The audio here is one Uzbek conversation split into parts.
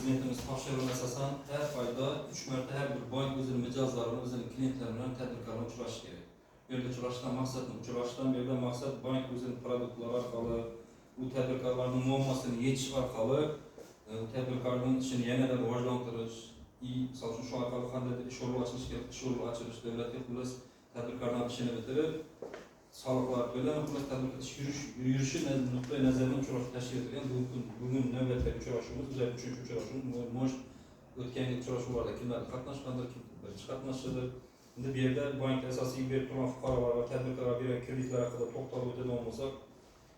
Prezidentimiz topshirig'iga asosan har oyda 3 marta har bir bank o'zini mijozlari bilan, o'zini klientlari bilan, tadbirkorlar bilan uchrashishi kerak. Bu yerda uchrashishdan maqsad nima? Uchrashishdan bu yerda maqsad bank o'zini produktlari orqali u tadbirkorlarning muammosini yechish orqali tadbirkorning ishini yanada rivojlantirish и misol uchun shu orqali qandaydir ish o'rni ochilishi kerak, ish o'rni ochilish, davlatga xullas tadbirkorlar ishini bitirib, soliqlar to'lanib, xullas tadbirkor ish yurishi nuqtai nazaridan uchrashuv tashkil etilgan. Bugun navbatdagi uchrashuvimiz, bizlar uchinchi uchrashuvimiz. Может, o'tgan uchrashuvlarda kimlar qatnashgandir, kim birinchi qatnashdidir. Endi bu yerda bank asosiy berib turgan fuqarolar va tadbirkorlar bergan kreditlar haqida to'xtalib o'tadigan bo'lsak,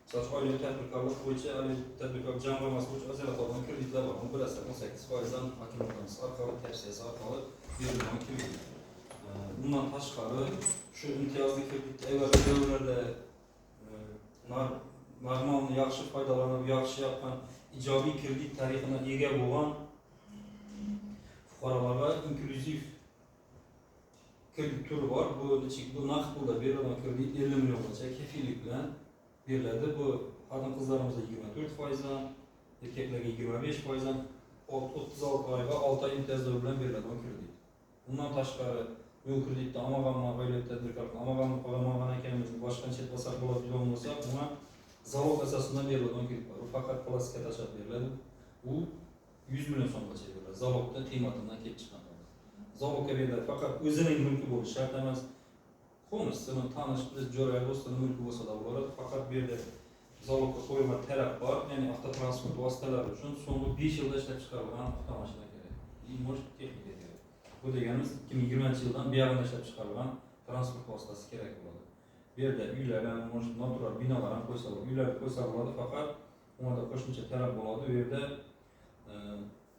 misol uchun oilaviy tadbirkorlik bo'yicha, oilaviy tadbirkorlik jamg'armasi bo'yicha ajratilgan kreditlar bor. Uni bilasizlar, 18 foizdan hokimiyatimiz orqali, tavsiyasi orqali berilgan kredit. Bundan tashqari shu imtiyozli kredit avvalgi davrlarda normalni yaxshi foydalanib, yaxshi yoqqan, ijobiy kredit tarixini ega bo'lgan fuqarolarga inklyuziv kredit turi bor. Bu nechik? Bu naqd pulda beriladigan kredit, 50 milliongacha kafillik bilan beriladi. Bu xotin qizlarimizga 24 foizdan, erkaklarga 25 foizdan, 36 oyga, 6 oy imtiyozlar bilan beriladigan kredit. Bundan tashqari bu kreditni olmaganman, oilaviy tadbirkorlik olmagan ekanmiz, boshqa chet olsak bo'ladi degan bo'lsa, bunga залог asosida beriladigan kredit bor. U faqat plastikka tashlab beriladi. U 100 million so'mgacha beriladi, залог dan qiymatidan kelib chiqqan holda. Залог ga beriladi, faqat o'zining mulki bo'lishi shart emas, qo'shnisini, tanish bilish, jo'ra, do'stini mulki bo'lsa da bo'ladi. Faqat bu yerda залог ga qo'yilgan talab bor, ya'ni avtotransport vositalari uchun so'nggi 5 yilda ishlab chiqarilgan avtomashina kerak и может, texnika kerak. Bu deganimiz 2020-yildan buyog'ida ishlab chiqarilgan transport vositasi kerak bo'ladi. Bu yerda uylar ham, может, noturar binolar ham qo'ysa bo'ladi, uylarni qo'ysa bo'ladi, faqat unga qo'shimcha talab bo'ladi. U yerda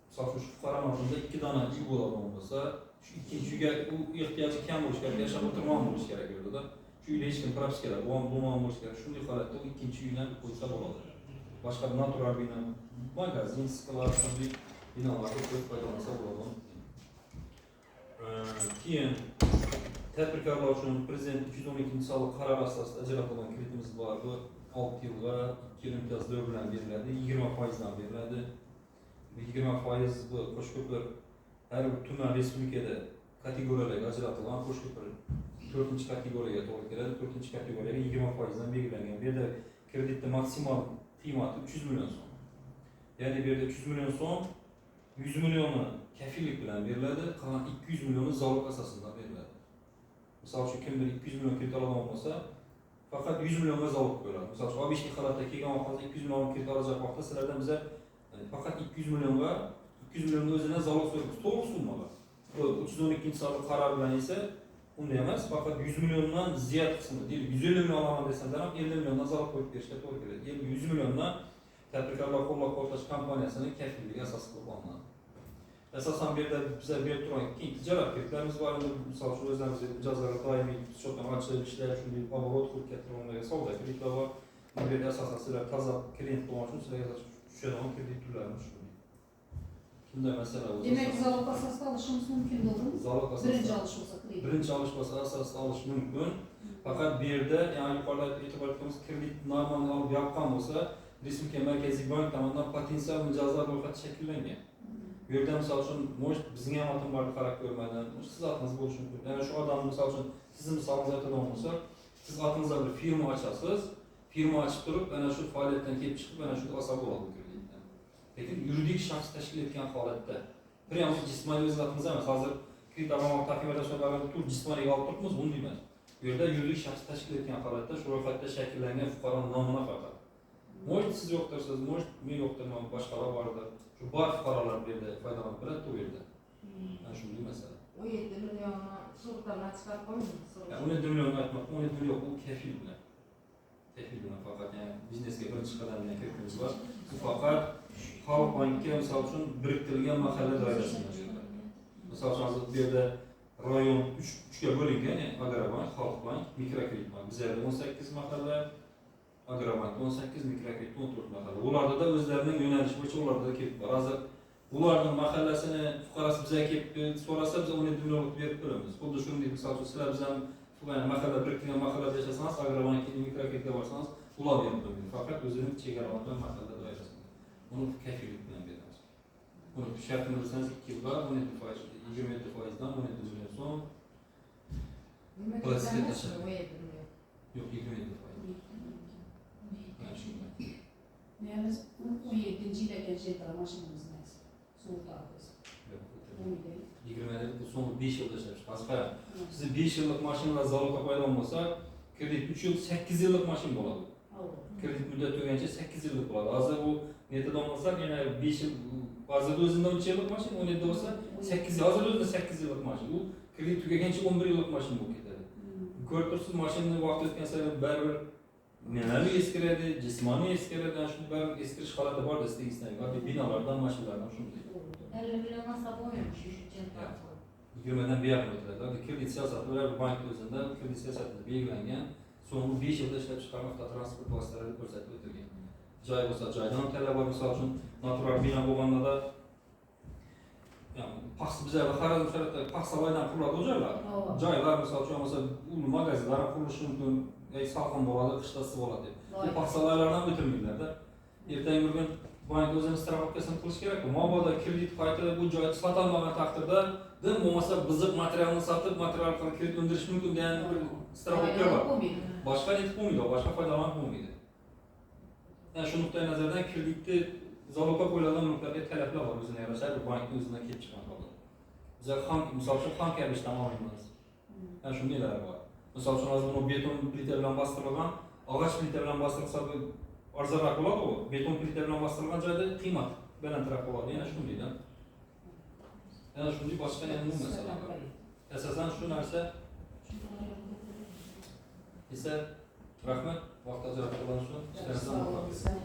misol uchun shu fuqaro mavjudida ikki dona uy bo'ladigan bo'lsa, shu ikkinchi uyga u ehtiyoji kam bo'lishi kerak, yashab o'tirmon bo'lishi kerak u yerdada. Shu uyda hech kim propiskalar bo'lmagan bo'lishi kerak. Shunday holatda u ikkinchi uyni qo'ysa bo'ladi. Boshqa noturar bino, magazin, склад, shunday binolarga qo'yib foydalansa bo'ladi. Keyin tadbirkorlar uchun Prezident 312-sonli qaror asosida ajratilgan kreditimiz bor. Bu 6 yilga, 2 yil imtiyoz davr bilan beriladi, 20 foizdan beriladi. Bu 20 foiz, bu Qo'shko'pir har bir tuman respublikada kategoriyalarga ajratilgan. Qo'shko'pir to'rtinchi kategoriyaga to'g'ri keladi. To'rtinchi kategoriyaga 20 foizdan belgilangan. Bu yerda kreditni maksimal qiymati 300 million so'm, ya'ni bu yerda 300 million so'm, 100 millioni kafillik bilan beriladi, qolgan 200 millioni залог asosida beriladi. Misol uchun, kimdir 200 million kredit oladigan bo'lsa, faqat 100 millionga залог qo'yiladi. Misol uchun, обычный holatda kelgan vaqtda 200 million kredit olajak vaqtda sizlardan biza faqat 200 millionga, 200 millionni o'zidan залог so'raymiz to'liq summaga. Bu 312-sonli qaror bilan esa unday emas, faqat 100 milliondan ziyod qismi, deylik, 150 million olaman desangiz ham, 50 milliondan залог qo'yib berishga to'g'ri keladi. 100 milliondan tadbirkorlar qo'llab quvvatlash kompaniyasini kafilligi asos qilib olinadi. Asosan bu yerda biza berib turgan keyin tijorat kreditlarimiz bor. Endi misol uchun o'zlarimiz mijozlarga doimiy счет dan ochib ishlab, shunday оборот qilib keltirganlarga savdo kreditlar bor. Bu yerda asosan sizlar toza klient bo'lgani uchun sizlarga tushadigan kredit turlarini shu. Shunday masala bo'lsa. Demak, залог asosida olishimiz mumkin, to'g'rimi? Залог asosida. Birinchi olish bo'lsa kredit. Birinchi olish bo'lsa, asosida olish mumkin. Faqat bu yerda, ya'ni yuqorida e'tibor etganimiz, kredit normalni olib yoqqan bo'lsa, Respublika Markaziy bank tomonidan potensial mijozlar ro'yxati shakllangan. Bu yerda misol uchun, может, bizning ham otim bor, qarab ko'rmadim, может, siz otingiz bo'lishi mumkin. Ya'ni shu odam, misol uchun, sizni misolingizda aytadigan bo'lsak, siz otingizda bir firma ochasiz, firma ochib turib, ana shu faoliyatdan kelib chiqib, ana shuni olsa bo'ladi bu kreditni. Lekin yuridik shaxs tashkil etgan holatda, прямо jismoniy o'z otingizda emas. Hozir kredit olmoq taqib tur jismoniy olib turibmiz, bunday emas. Bu yerda yuridik shaxs tashkil etgan holatda shu ro'yxatda shakllangan fuqaro nomini faqat. Может, siz yo'qdirsiz, может, men yo'qdirman, boshqalar bordir. Shu bor fuqarolar bu yerda foydalanib biladi bu yerda. Mana shunday masala. 17 millionni sug'urta bilan chiqarib qo'ymaymiz. Yani 17 millionni aytmoqchi, 17 million u kafil bilan. Kafil bilan faqat, ya'ni biznesga birinchi qadam bilan kiritimiz bor. Bu faqat Xalq bankka, misol uchun, biriktirilgan mahalla doirasida beriladi. Misol uchun, hozir bu yerda rayon uchga bo'lingan, ya'ni Agrobank, Xalq bank, Mikrokredit bank. Bizlarda 18 mahalla, Agrobankda 18, Mikrokreditda 14 mahalla. Ularda da o'zlarining yo'nalishi bo'yicha ularda da kelib bor. Hozir ularning mahallasini fuqarosi bizga kelib so'rasa, biz 17 million berib qo'yamiz. Xuddi shunday, misol uchun, sizlar bizani yani mahalla, biriktirgan mahallada yashasangiz, Agrobank, Mikrokreditga borsangiz, ular berib qo'ymaydi. Faqat o'zining chegaralangan mahalla doirasida. Uni kafillik bilan beramiz. Buni shartini bilsangiz 2 yilga 17%, 27%dan 17 million so'm. Nima Plastik emas, tashlab. 17 million. Yo'q, 27%. Mana shunday. Yani biz 17. yilga kelgan mashinamiz emas. Sug'urta olamiz. Yo'q, 17. 27 bu so'nggi 5 yilda ishlab chiqadi. Hozir qarang. Siz 5 yillik mashinalar залог ga qo'yadigan bo'lsa, kredit 3 yil, 8 yillik mashina bo'ladi. Kredit muddat tugaguncha 8 yillik bo'ladi. Hozir bu netidan olsak, yana 5 yil, hozirda o'zida 3 yillik mashina, 17 bo'lsa 8 yil, hozir o'zida 8 yillik mashina. U kredit tugaguncha 11 yillik mashina bo'lib ketadi. Ko'rib turibsiz, mashinani vaqt o'tgan sayin baribir ma'naviy eskiradi, jismoniy eskiradi, ana shu baribir eskirish holati bor istak. Binolardan, mashinalardan shunday. 50 milliondan hisoblanmamış shu jihatdan. 20dan buyoqqa o'tiladi. Kredit siyosati ular bank o'zida kredit siyosatida belgilangan. So'nggi 5 yilda ishlab chiqarilgan avtotransport vositalari ko'rsatib o'tilgan. Joy bo'lsa joydan ham talab bor, misol uchun natural bino bo'lganda da, ya'ni paxsa bizlarda Xorazm sharoitida paxsavoydan quriladi joylar. Joylar misol uchun bo'lsa ul magazinlar ham qurilishi mumkin, ey salqin bo'ladi, qishda issiq bo'ladi deb. Bu paxsavoylardan o'tirmaydilarda. Ertangi bir kun bank o'zini страховка sini qilish kerak. Mabodo kredit qaytib bu joyni sotolmagan taqdirda dim bo'lmasa buzuq materialni sotib, material orqali kredit undirish mumkin degan bir страховка bor. Boshqa netib bo'lmaydi, boshqa foydalanib bo'lmaydi. Yani shu nuqtai nazardan kreditni залог ga qo'yiladigan mulklarga talablar bor o'zini yarasha bir bankni o'zidan kelib chiqqan holda. Bizlar xom, misol uchun, xom kabichdan olmaymiz. Yani shundaylar bor. Misol uchun hozir buni beton plita bilan bostirilgan, og'och plita bilan bostirilsa bu arzonroq bo'ladi u. Beton plita bilan bostirilgan joyda qiymat balandroq bo'ladi. Yana shundayda. Yana shunday boshqa yana masalalar bor. Asosan shu narsa esa rahmat vaqt ajratib uchun. Ishlaringizdan muvaffaqiyat.